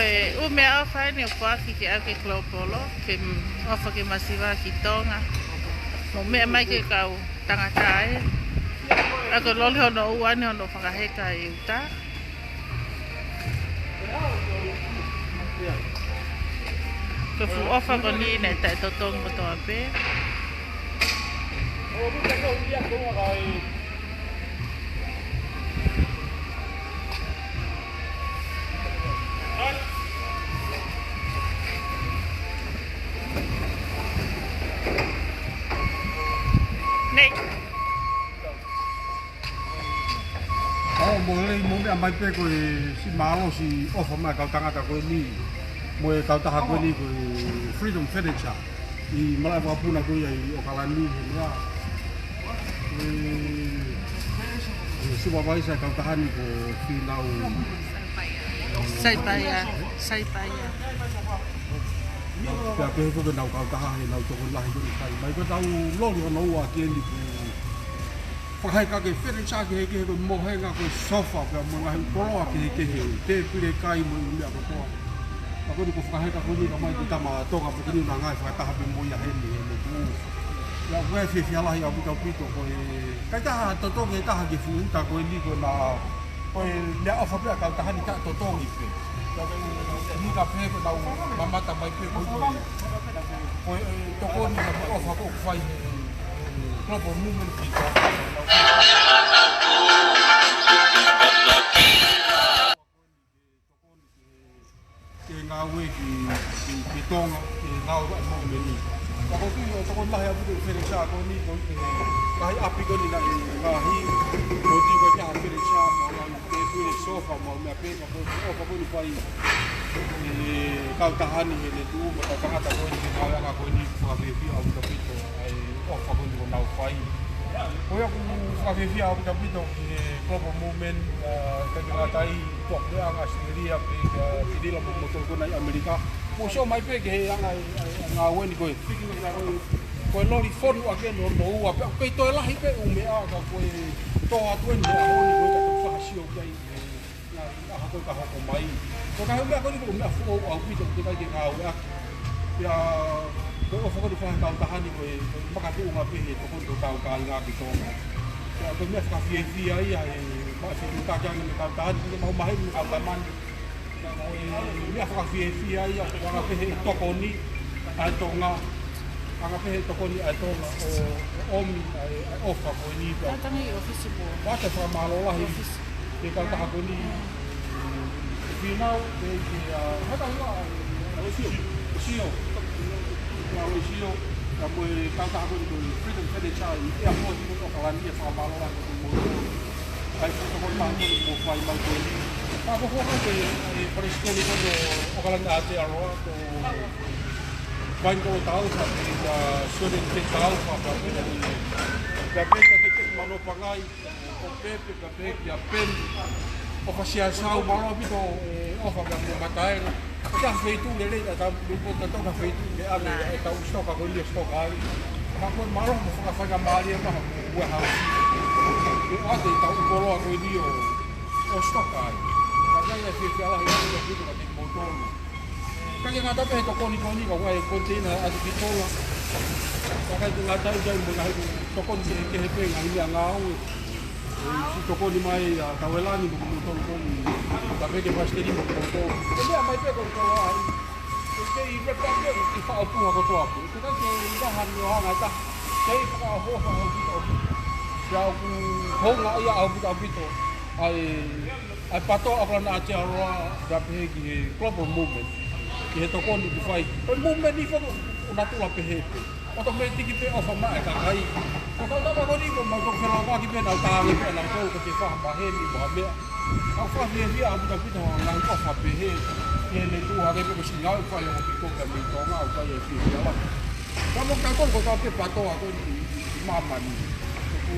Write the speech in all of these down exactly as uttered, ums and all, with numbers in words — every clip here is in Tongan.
ʻE, ʻū meʻaʻofa eni ʻoku foaki ke ʻave ki Global, ke m-, ʻofa ke masiva ki Tonga. Mo meʻa mai ki he kau tangata ē. ʻA ko e loli hono ua eni hono fakaheka ʻi ʻIutā. Ko e fuʻu ʻofa ko eni naʻe taʻetotongi kotoa pē. Nei. ʻO, mo e lelei mo e meʻa mai pē ko e siʻi mālohi ʻofa mai kau tangata ko eni, mo e kautaha ko eni ko e Freedom Furniture ʻi Malaʻevakapuna ko ia ʻi ʻOkalani he meʻa. ʻE, ʻe supervisor kautaha ni ko Fīnau Saipaia, Saipaia. Pea pehē foki ʻenau kautaha heʻenau tokoni lahi ko eni fai mai. Ko ʻetau loli hono ua ki eni ko e fakaheka ke furniture kehekehe ko e mohenga ko e sofa pea mo e ngaahi koloa kehekehe, tēpile kai mo e meʻa kotoa. Ka ko eni ko e fakaheka ko eni ka mai ki he tama Tonga pē ko eni naʻa ngai fakataha pē mo ia heni he motu. Pea ko e fiefia lahi ʻaupito ʻaupito ko e ʻikai ke totongi ʻe ha taha ki he fuʻu uta ko eni ko ena ko e meʻaʻofa pē ʻa e kautaha ni ka totongi pē. Ka ko e ʻuhinga pē ko ʻenau mamata mai pē ko e, ko e, ko e tokoni mo e ʻofa ko ē ʻoku fai he Global Movement ki Tonga. Ke ngāue ki, ki, ki Tonga, ke ngāue ʻa e moʻomeni. Ka ko e tokoni lahi ʻaupito ki he furniture ko eni, ko e ngaahi ʻapi ko eni naʻe ngaahi, ko e tī ko e taha furniture, mo e ngaahi tēpile, sofa, mo e meʻa pē, ka ko e ʻofa ko eni fai ʻe he kautaha ni heʻene tuʻu mo e kau tangata ko eni, ke ngāueʻanga ko eni, fakafiefia ʻaupito ʻaupito, ʻa e ʻofa ko eni ʻoku nau fai. Ko ia ʻoku fakafiefia ʻaupito ʻaupito ki he Global Movement, ʻa, ʻikai ke ngata ai, tuʻapuleʻanga ʻAositelēlia, pea kia Tinila mo kimoutolu ko ena ʻi ʻAmelika. Mou sio mai pē ki he anga ʻa e, ʻa e, ʻa e ngāue ni ko e, ko e loli fonu ʻaki eni hono ua, pea ʻoku kei toe lahi pē ʻū meʻa ka ko e tō atu eni he ʻaho ni ko e ka tau fakasio ki ai. Ngaahi ʻaho ko ē ka hoko mai. Ko e ngaahi meʻa ko eni ko e meʻa foʻou ʻaupito ʻoku teʻeki ai ke ngāueʻaki. Pea ko e ʻofa ko eni fai ʻe he kautaha ni ko e, ko e makatuʻunga pē he tokoni ki hotau kāinga ki Tonga. Pea ko e meʻa fakafiefia ia he maʻu fetuʻutaki ange mei he kautaha ni, ke mau maheni mo e kau tamani. Ko e meʻa fakafiefia ia, ʻoku anga pē he tokoni ʻa e Tonga, anga pē he tokoni ʻa e Tonga ʻo, ʻo ʻomi ʻa e, ʻa e ʻofa ko eni pea. Tātangi ʻi ʻōfisi pō. Pea ʻoku ou fakamālō lahi ʻōfisi ki he kautaha ko eni, Fīnau, pea ki he, ʻa, haka hua, ʻa, ʻa, ʻo Sio, ʻo Sio, ʻa, ʻo Sio, ka mo e kautaha ko eni ko e Freedom Furniture ʻi he ʻaho ni ko ē ʻOkalani, fakamālō lahi kimoutolu. ʻA e fuʻu tokoni lahi ko eni kuo fai mai ko eni. Ka ko e foha ko e, e palesiteni ko eni ʻo ʻOkalani Aotearoa, ko Vainikolo Taufa, pea kia Sione Taufa, pea pehē ki, pea pehē kia Teketeki Manoa Pangai, ko Pepe, pea pehē kia Peni, ʻofa Siasau, mālō ʻaupito e ʻofa pea mo e mataele. Ko e feituʻu lelei, ta, ta, ta, ta, ta feituʻu ke ʻave ʻetau sitoka ko eni ʻo sitoka ai. Ka ko e mālō mo fakafaingamālie maha mo e warehouse. Ke ʻoatu ʻetau koloa ko eni ʻo, ʻo sitoka ai. Ka ko e fiefia lahi ʻaupito kiate kimoutolu. ʻIkai ke ngata pē he tokoni ko eni ka ʻoku ʻi ai e container ʻe ʻatu ki Tonga. Ka ʻikai ke ngata ai, ʻi ai mo e ngaahi tokoni kehekehe pē ngaahi meʻa ngāue. ʻE, siʻi tokoni mai ʻa Tauelani mo kimoutolu ko eni. Ka pehē ki he palesiteni mo kimoutolu. Ko e meʻa mai pē ko e koloa ai. Ko e kei repa pē, ko e kei fakaʻotua kotoa pē. Ko e kei ʻi ai ha meʻa ʻo hanga ʻe taha. Kei fakaʻofoʻofa ʻaupito ʻaupito. Pea ʻoku hounga ia ʻaupito ʻaupito. ʻA e, ʻa e PATOA ʻa ʻOkalani Aotearoa, pea pehē ki he Global Movement. Ki he tokoni ʻoku fai. Ko e movement ni foki ʻoku natula pehē pē. ʻOtomētiki pē ʻofa mai e kakai. Ko e kau tama ko eni ko e mau toki felōngoaki pē nau tānaki pē nau tau ko e fakamaheni mo ha meʻa. ʻOku fakafiefia ʻaupito ʻaupito ha ngaahi ʻofa pehē. Ke ne tuʻu hake pē ko e siʻi ngāue ʻoku fai ʻaupito pē mei Tonga ʻoku ʻikai ke fiefia lahi. Ka mo kitautolu kotoa pē PATOA ko eni ʻi, ʻi, ʻi māmani. ʻOku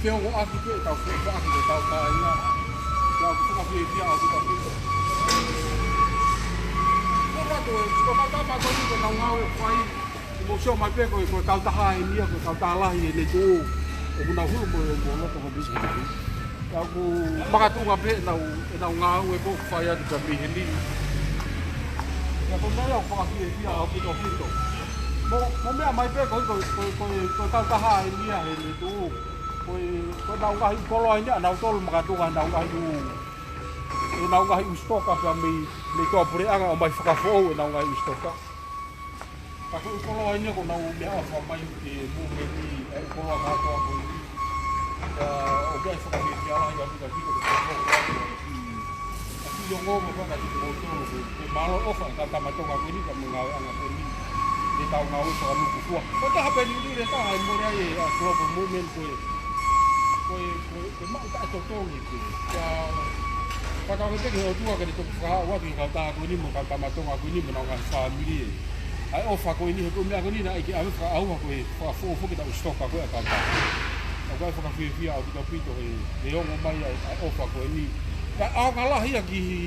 feongoʻaki pē ʻetau feʻofaʻaki ko ʻetau kāinga. Ka ʻoku fakafiefia ʻaupito ʻaupito. Ko e ʻatu e, ko e kau tama ko eni ko ʻenau ngāue ʻoku fai. Mou sio mai pē ko e, ko e kautaha eni ia, ko e kautaha lahi ʻene tuʻu. ʻOku nau hulu mo, mo loto ko Brisbane. Ka ʻoku makatuʻunga pē ʻenau, ʻenau ngāue ko ē ʻoku fai atu ka mei heni. Pea ko e meʻa ia ʻoku fakafiefia ʻaupito ʻaupito. Mo, mo meʻa mai pē ko, ko, ko, ko, ko e kautaha eni ia he meʻa tuʻu. Ko e, ko ʻenau ngaahi koloa eni ia, ʻanautolu makatuʻunga ʻenau ngaahi ʻū, ʻenau ngaahi ʻū sitoka pea mei, mei tuʻapuleʻanga ʻomai fakafoʻou ʻenau ngaahi ʻū sitoka. Ka ko e koloa eni ia ʻoku nau meʻaʻofa mai ki he movement ʻa e koloa kātoa ko eni. Pea ʻoku ʻi ai e fakafiefia lahi ʻaupito ʻaupito ke fakafoʻou atu ʻa e kiʻi, ʻa e kiʻi ongo mo faka ki he moutolu ko e, ko e mālō ʻofa ʻa e kau tama Tonga ko eni ka mo e ngāueʻanga ko eni. ʻEtau ngāue fakalūkufua. Ko e taha pē ʻeni ʻoku lele taha ʻe mole ai ʻa e global movement ko e, ko e, ko e, ko e maʻu taʻetotongi pē. Pea, pea tau ke peke he ʻOtua ke ne toki fakaaʻu atu ki he kautaha ko eni mo e kau tama Tonga ko eni mo ʻenau ngaahi fāmili ē. ʻA e ʻofa ko eni he ko e meʻa ko eni naʻe ʻikai ke ʻave fakaʻauha ko e fakafoʻou foki ʻetau sitoka ko ē ʻa e kautaha. ʻOku ʻi ai e fakafiefia ʻaupito ʻaupito he, he ongo mai ʻa e, ʻa e ʻofa ko eni. Pea ʻaonga lahi ia ki he,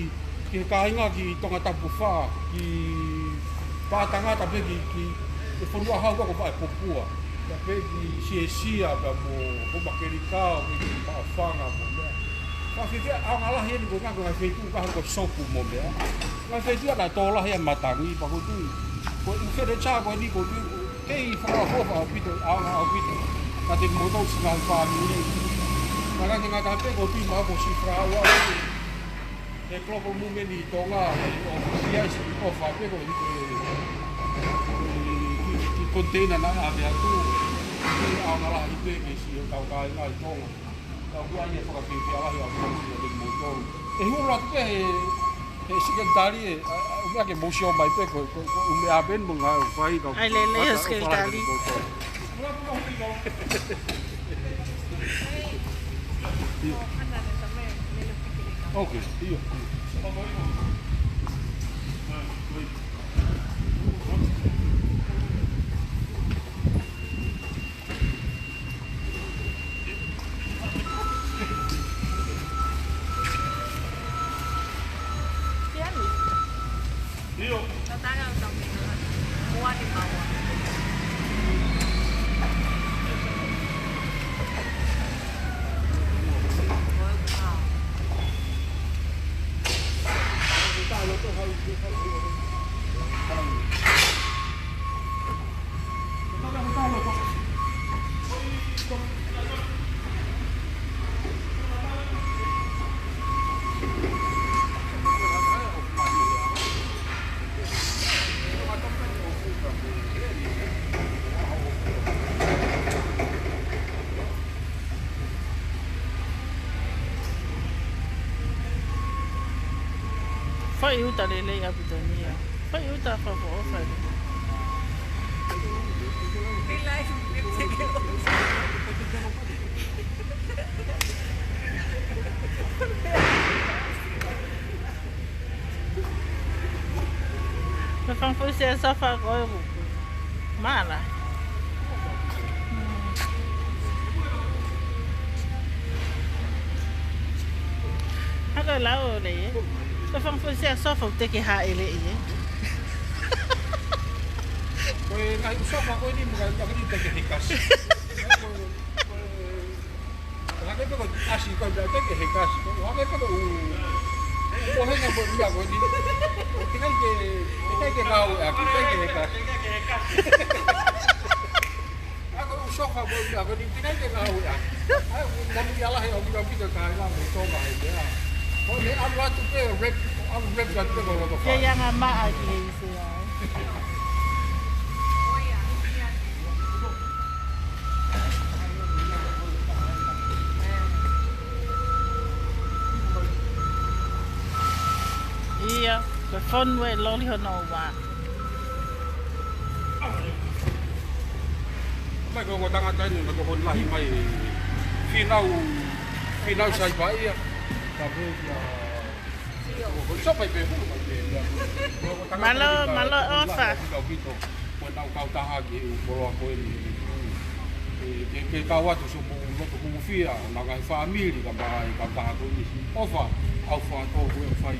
ki he kāinga ki Tongatapu fā, ki Pātangata pē ki, ki he fonua hau ko ē ko Vaʻepopua. Pea pē ki Siesia, pea mo Houma Kelikao, pē ki Maʻufanga mo meʻa. Fakafiefia ʻaonga lahi eni ko e ngaahi, ko e ngaahi feituʻu ko ē ko e sopu mo meʻa. Ngaahi feituʻu ia naʻe tō lahi ai e matangi, pea ʻoku ou tui. Ko e ʻū fenitā ko eni ʻoku ou tui, kei fakaʻofoʻofa ʻaupito, ʻaonga ʻaupito. Ka te mou tau si ngaahi fāmili. Ka naʻe ngata pē ʻoku ou tui maʻu ko e siʻi fakaʻauha ʻa e global movement ʻi Tonga, ʻoku ʻi ai e siʻi ʻofa pē ko e, ko e, ko e kiʻi, kiʻi container naʻe ʻave atu, ʻe ʻaonga lahi pē ke siʻi ʻo tau kāinga ʻi Tonga. Ka ʻoku ʻi ai e fakafiefia lahi ʻaupito kiate kimoutolu. ʻE hulu atu pē he, he sekelitali ē, ʻa, ʻa, ʻuhinga ke mou sio mai pē ko, ko, ko e ʻū meʻa pē eni mo e ngāue ʻoku fai ka ʻai lelei ʻoku ʻofa lahi kiate kimoutolu. Ok, ʻio. Fai uta lelei ʻaupito ni ia. Fai uta fakaʻofoʻofa eni. Ka fanga fusi e sofa ko e ku. Mala. Haka lau le. Ka fanga fusi e sofa te ke haʻele ē. Ko e ngaahi sofa ko eni mo e ngaahi te ke hikasi. Ko e, ko e, ko e hake pē ko e ʻasi ko e meʻa te ke hikasi. Ko e hake pē ko e ʻū, ʻū mohenga ko e meʻa ko eni. Teʻeki ke, teʻeki ke ngāueʻaki, teʻeki ke hikasi. ʻA ko e ʻū sofa ko e meʻa ko eni, teʻeki ke ngāueʻaki. ʻA, ʻoku manuʻia lahi ʻaupito ʻaupito kāinga mo Tonga he meʻa. Ko e ʻalu atu pē, rep, ʻalu rep atu pē ko e loto fā. Ke ia ngā maʻa ki he ʻIsileli. ʻIo, ko e fonu e loli hono ua. Mai ko e tangata eni, mai ko e lahi mai, Fīnau, Fīnau Saipaia. Ka pē kia, ko e sopa i pē, ko e sopa i pē, ia. Mālō, mālō ʻofa. Ko ʻenau kautaha ki he ʻū koloa ko eni. ʻE, ke, ke kau atu siʻomou loto hūfia, ʻo e ngaahi fāmili, ka mai, kautaha ko eni. ʻOfa, ʻofa atu ko e fai.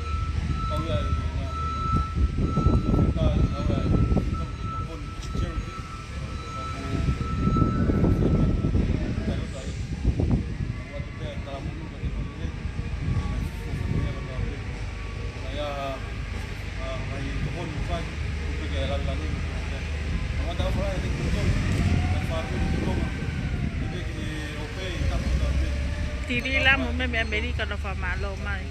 Tili la mo me me Amerika na fakamālō mai.